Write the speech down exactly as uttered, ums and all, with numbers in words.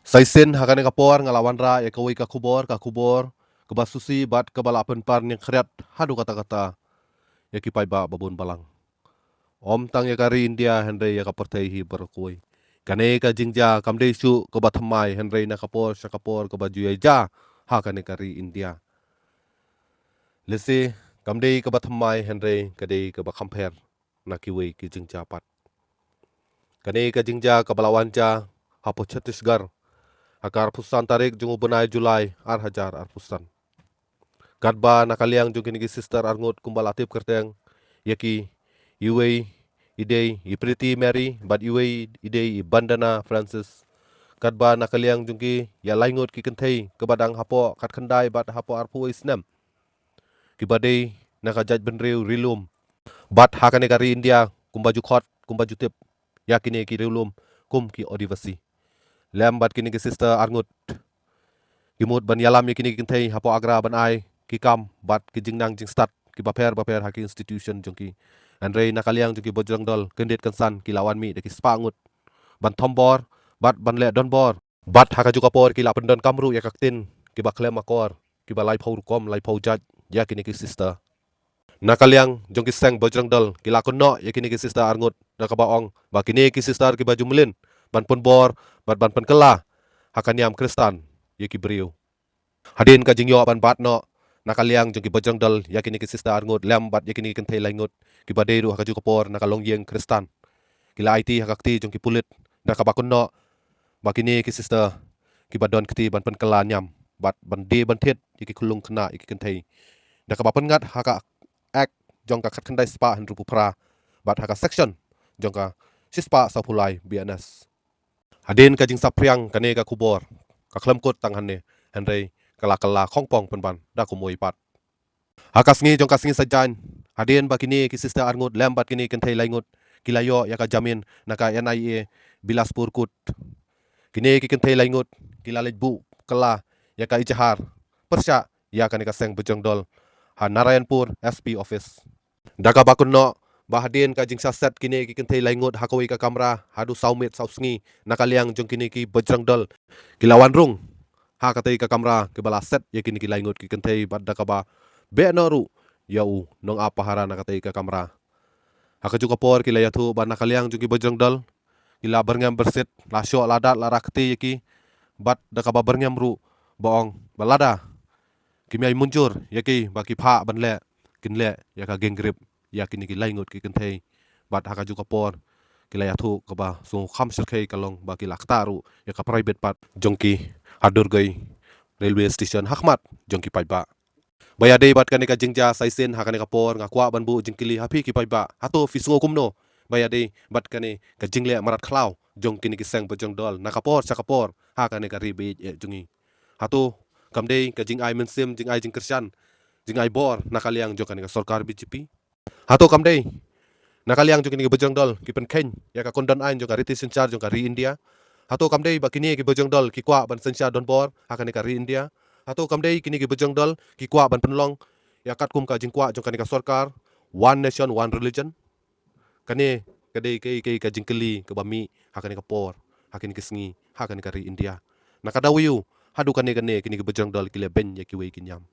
Sa shisien ha kane ka por nga la wanrah ïa kawei ka khubor, ka khubor kaba sngewsih bad kaba la pynpar ñiangkhriat haduh katta katta ïa ki paidbah babun balang. Ym tang ïa ka ri India hynrei ïa ka pyrthei hi baroh kawei. Kane ka jingjia kam dei shuh kaba thymmai hynrei na ka por sha ka por kaba ju ïai jia ha kane ka ri India. Lehse kam dei kaba thymmai hynrei ka dei kaba kham pher na kiwei ki jingjia pat. Kane ka jingjia kaba la wan jia hapoh Chhattisgarh ha ka arphew san tarik jong u bnai July ar hajar arphew san. Katba na ka liang jong kine ki sister arngut kumba la tip kyrteng ïa ki, iwei i dei i Pretty Mary bad iwei i dei i Bandana Francis. Katba na ka liang jong ki ïa laingut ki kynthei kaba dang hapoh khatkhyndai bad hapoh arphew wei snem, kiba dei na ka jaitbynriew Rilum. Bad ha kane ka ri India kumba ju khot, kumba ju tip ïa kine ki Rilum kum ki Adivasi. Lem bad kine ki sister arngut, ki mut ban ïalam ïa kine ki kynthei hapoh Agra ban ai ki kam bad ki jingnang jingstad kiba pher bapher ha ki institution jong ki. Hynrei na ka liang jong ki Bajrang Dal kyndit kynsan ki la wan mih da ki spah ngut ban thombor bad ban leh donbor. Bad ha kajuh ka por ki la pyndonkam ruh ïa ka ktien kiba khlem akor kiba laiphew rukom, laiphew jait ïa kine ki sister. Na ka liang jong ki seng Bajrang Dal ki la kynnoh ïa kine ki sister arngut da kaba ong ba kine ki sister kiba ju mlien ban pynbor bad ban pynkylla ha ka niam Khristan ïa ki briew. Hadien ka jingïoh ban bat noh na ka liang jong ki Bajrang Dal ïa kine ki sister arngut lem bad ïa kine ki kynthei laingut kiba dei ruh ha kajuh ka por na ka longïing Khristan, ki la aiti ha ka kti jong ki pulit da kaba kynnoh ba kine ki sister kiba don kti ban pynkylla niam bad ban die ban thied ïa ki khyllung khynnah ïa ki kynthei da kaba pynngat ha ka Act jong ka khatkhyndai spah hynriewphew phra bad ha ka section jong ka shispah sawphew lai B N S. Hadien ka jingsaphriang kane ka khubor ka khlem kut tang hangne hynrei ka la kylla khongpong pynban da kumwei pat. Ha ka sngi jong ka sngi Saitjaiñ, hadien ba kine ki sister arngut lem bad kine ki kynthei laingut ki la ïoh ïa ka jamin na ka N I A Bilaspur Court, kine ki kynthei laingut ki la leit buh kylla ïa ka ijahar pyrshah ïa kane ka seng Bajrang Dal ha Narayanpur S P office. Da kaba kynnoh ba hadien ka jingshah set kine ki kynthei laingut ha kawei ka kamra haduh saw miet saw sngi, na ka liang jong kine ki Bajrang Dal ki la wan rung ha katei ka kamra kiba la set ïa kine ki laingut ki kynthei bad da kaba beh noh ruh ïa u nongap pahara na katei ka kamra. Ha kajuh ka por ki la ïathuh ba na ka liang jong ki Bajrang Dal ki la byrngem byrsit, la shoh la dat la rah kti ïa ki bad da kaba byrngem ruh ba ong ba lada kim ïai mynjur ïa ki ba ki phah ban leh, kin leh ïa ka gang rape ïa kine ki laingut ki kynthei. Bad ha kajuh ka por ki la ïathuh kaba sngewkham shyrkhei ka long ba ki la ktah ruh ïa ka private part jong ki ha Durgoi railway station ha khmat jong ki paidbah. Ba ïadei bad kane ka jingjia sa shisien ha kane ka por nga kwah ban buh jingkylli ha phi ki paidbah, hato phi sngew kumno ba ïadei bad kane ka jingleh mrad khlaw jong kine ki seng Bajrang Dal na ka por sha ka por ha kane ka ri baieit jong ngi? Hato kam dei ka jingai mynsiem, jingai jingkyrshan, jingai bor na ka liang jong kane ka sorkar B J P? Hato kam dei na ka liang jong kine ki Bajrang Dal ki pynkheiñ ïa ka kyndon aiñ jong ka riti synshar jong ka ri India? Hato kam dei ba kine ki Bajrang Dal ki kwah ban synshar donbor ha kane ka ri India? Hato kam dei kine ki Bajrang Dal ki kwah ban pynlong ïa katkum ka jingkwah jong kane ka sorkar, one nation, one religion? Kane ka dei kaei kaei ka jingkylli kaba mih ha kane ka por, ha kane ka sngi, ha kane ka ri India. Na ka daw aïu haduh kane kane kine ki Bajrang Dal ki leh beiñ ïa kiwei ki niam?